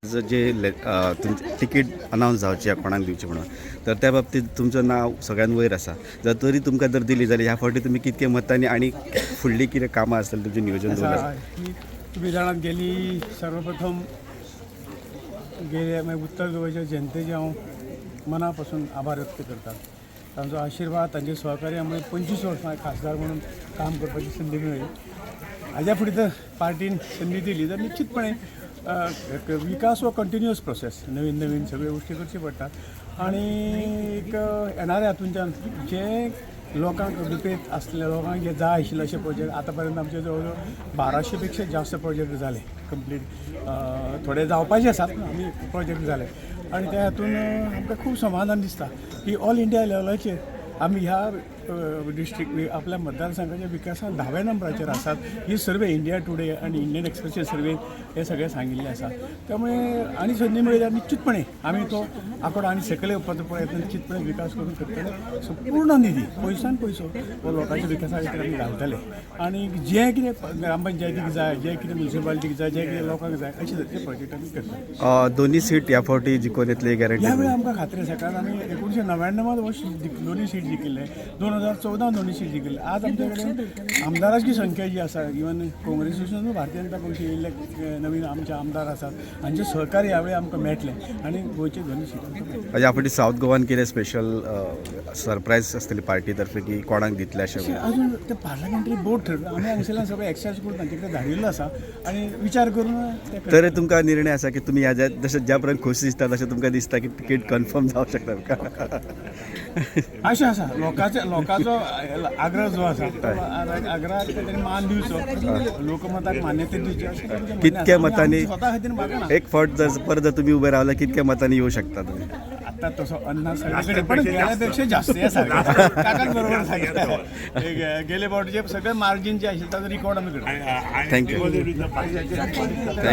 जे तुमचें तिकीट अनावन्स जावची आहा कोणाक दिवची म्हणून, तर त्या बाबतीत तुमचें नांव सगळ्यान वयर आसा. जर तरी तुमकां जर दिली जाल्यार ह्या फावटी तुमी कितके मतांनी आनी फुडली कितें कामां आसतलीं तुमचें नियोजन दवरलां? आसा की तुमी जाणात, गेली सर्वप्रथम गेले मागीर उत्तर गोंयच्या जनतेचे हांव मना पासून आभार व्यक्त करता. तांचो आशिर्वाद, तांचे सहकार्यामुळे 25 वर्सां खासदार म्हणून काम करपाची संदी मेळ्ळी. हाज्या फुडें जर पार्टीन संदी दिली तर निश्चितपणे एक विकास हो कंटिन्युअस प्रोसेस, नवीन नवीन सगळ्यो गोश्टी करच्यो पडटात आनी एक येणाऱ्या हातूंतल्यान जे लोकांक अभिप्रेत आसले, लोकांक जे जाय आशिल्ले अशे प्रोजेक्ट, आतां पर्यंत आमचे जवळ जवळ 1200 पेक्षा जास्त प्रोजेक्ट जाले कंप्लीट, थोडे जावपाचे आसात, पूण आमी प्रोजेक्ट जाले आनी त्या हातून आमकां खूब समाधान दिसता की ऑल इंडिया लेवलाचेर आमी ह्या डिस्ट्रिक्ट, आपल्या मतदारसंघाच्या विकासात धाव्या नंबराचेर आसात. ही सर्वे इंडिया टुडे आनी इंडियन एक्सप्रेसचे सर्वे हे सगळे सांगिल्ले आसा. त्यामुळे आनी संदी मेळ्ळी निश्चितपणे आमी तो आंकडो आनी सकयल येवपाचो प्रयत्न निश्चितपणे विकास करून करतले. संपूर्ण निधी, पयसान पयसो हो लोकांच्या विकासा खातीर आमी घालतले आनी जें कितें ग्रामपंचायतीक जाय, जें कितें म्युनिसिपालिटीक जाय, जें कितें लोकांक जाय, अशें तरेचे प्रोजेक्ट आमी करतले. दोन्ही सीट ह्या फावटी जिखून येतली गॅरंटी? ह्या वेळार आमकां खात्री आसा, कारण आमी 1999त हो दोन्ही सीट जिखिल्ले, 2014 दोन्ही सीट जिखिल्ले. आज आमचे कडेन आमदाराची संख्या जी आसा, इवन काँग्रेसीसून भारतीय जनता पक्ष येयल्ले नवीन आमचे आमदार आसात, हांचे सहकार्य ह्या वेळी आमकां मेळटलें आनी गोंयचे दोन्ही सीट आमकां मेळटले. ह्या फावटी सावथ गोवान कितें स्पेशल सरप्रायज आसतली पार्टी तर्फे की कोणाक दितले अशें? अशें अजून ते पार्लमेंटरी बोर्ड ठरलं. आमी हांगसरल्यान सगळें एक्सरसायज करून तांचे कडेन धाडिल्लो आसा आनी विचार करून ते करतले. तर तुमकां निर्णय आसा की तुमी ह्या जशें ज्या प्रमाणे खोशी दिसता तशें तुमकां दिसता की तिकीट कन्फर्म जावंक शकता तुमकां? अशें आसा, लोकांचो आग्रह जो आसा तो आग्रहाक तेणी मान दिवचो, लोकमताक मान्यता दिवची अशें तांचें म्हणणें आसा. कितक्या आमी मतांनी आमच्या स्वता खातीर मागना. एक फावट जर परत जर तुमी उबे रावले, कितक्या मतांनी येऊ शकता तुमी? आता तसो अंदाज सगळ्याकडे, पण गेल्यापेक्षा जास्त या सारखं काकाच बरोबर सांगितलं. एक गेले फावटी जे सगळे मार्जिन जे आशिल्ले ताचो रिकॉर्ड आमी करता. Thank you, thank you.